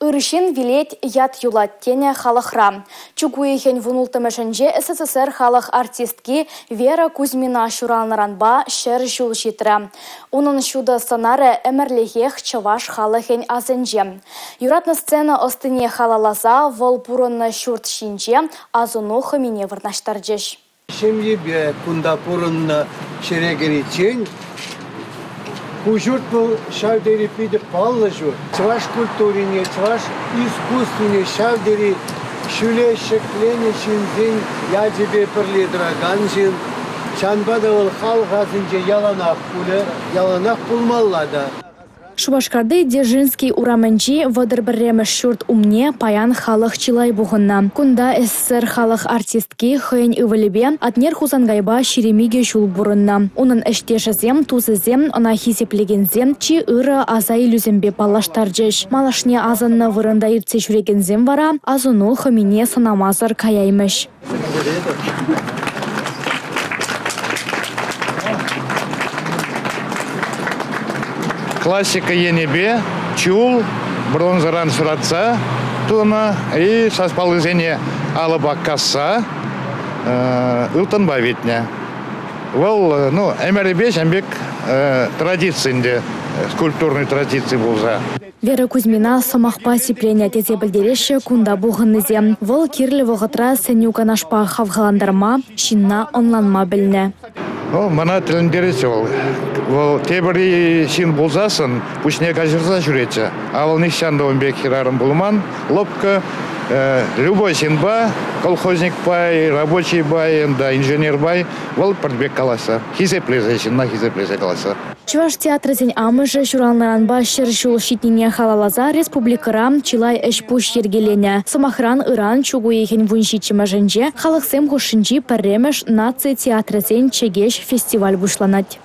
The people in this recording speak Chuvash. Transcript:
Ыр ҫын вилет, ят юлать тенӗ халӑхра. Чӳк уйӑхӗн 16-мӗшӗнче СССР халӑх артистки Вера Кузьмина ҫуралнӑранпа 100 ҫул ҫитрӗ. Унӑн ҫутӑ сӑнарӗ ӗмӗрлӗхех чӑваш халӑхӗн асӗнче. Юратнӑ сцена ӑстине халалласа вӑл пурӑннӑ ҫурт ҫинче асӑну хӑмине вырнаҫтарчӗҫ. Ҫемйипе кунта пурӑннӑ ҫӗре кӗриччен ку ҫурт вӑл ҫав тери питӗ паллӑ ҫурт. Чӑваш культурине, чӑваш искусствине ҫав тери ҫӳле ҫӗкленӗ ҫынсен ячӗпе пӗрле тӑракан ҫын. Ҫавӑнпа та вӑл халӑх асӗнче яланах пулӗ, яланах пулмалла та. Шупашкарти Дзержинский урамӗнчи 31-мӗш ҫурт умне паян халӑх чылай пухӑннӑ. Кунта СССР халӑх артистки хӑйӗн ывӑлӗпе Атнер Хусанкайпа 22 ҫул пурӑннӑ. Унӑн ӗҫтешӗсем, тусӗсем, ӑна хисеплекенсем чи ырӑ аса илӳсемпе паллаштарчӗҫ. Малашне асӑннӑ вырӑнта иртсе ҫӳрекенсем вара асӑну хӑмине сӑнамасӑр каяймӗҫ. Классика енӗпе чул бронзӑран шӑратса тунӑ и саспаллисене алӑпа касса ылтӑнпа витнӗ. Вӑл ну, ӗмӗрӗпе ҫавӑн пек традици ӗнтӗ, скульптурный традици пулса. Вера Кузьмина сӑмахпа сипленӗ тесе пӗлтереҫҫӗ кунта пухӑннисем. Вӑл кирлӗ вӑхӑтра сӗнӳ-канашпа хавхалантарма, ҫынна ӑнланма пӗлнӗ. Ну, мана тӗлӗнтеретчӗ вӑл. Вӑл тепӗр ҫын пулсассӑн пуҫне каҫӑрса ҫӳретчӗ. А вӑл нихҫан та ун пек хӗрарӑм пулман, лӑпкӑ. Любой ҫынпа, колхозникпа, рабочийпа, инженерпа вӑл пӗр пек калаҫса, хисеплесе, ҫынна хисеплесе калаҫса. Чӑваш театрӗсен амӑшӗ ҫуралнӑранпа 100 ҫул ҫитнине халалласа республикӑра чылай ӗҫ-пуҫ йӗркеленӗ. Сӑмахран, ыран чӳк уйӑхӗн 17-мӗшӗнче халӑхсем хушшинчи пӗрремӗш наци театрӗсен «Чӗкеҫ» фестиваль пуҫланать.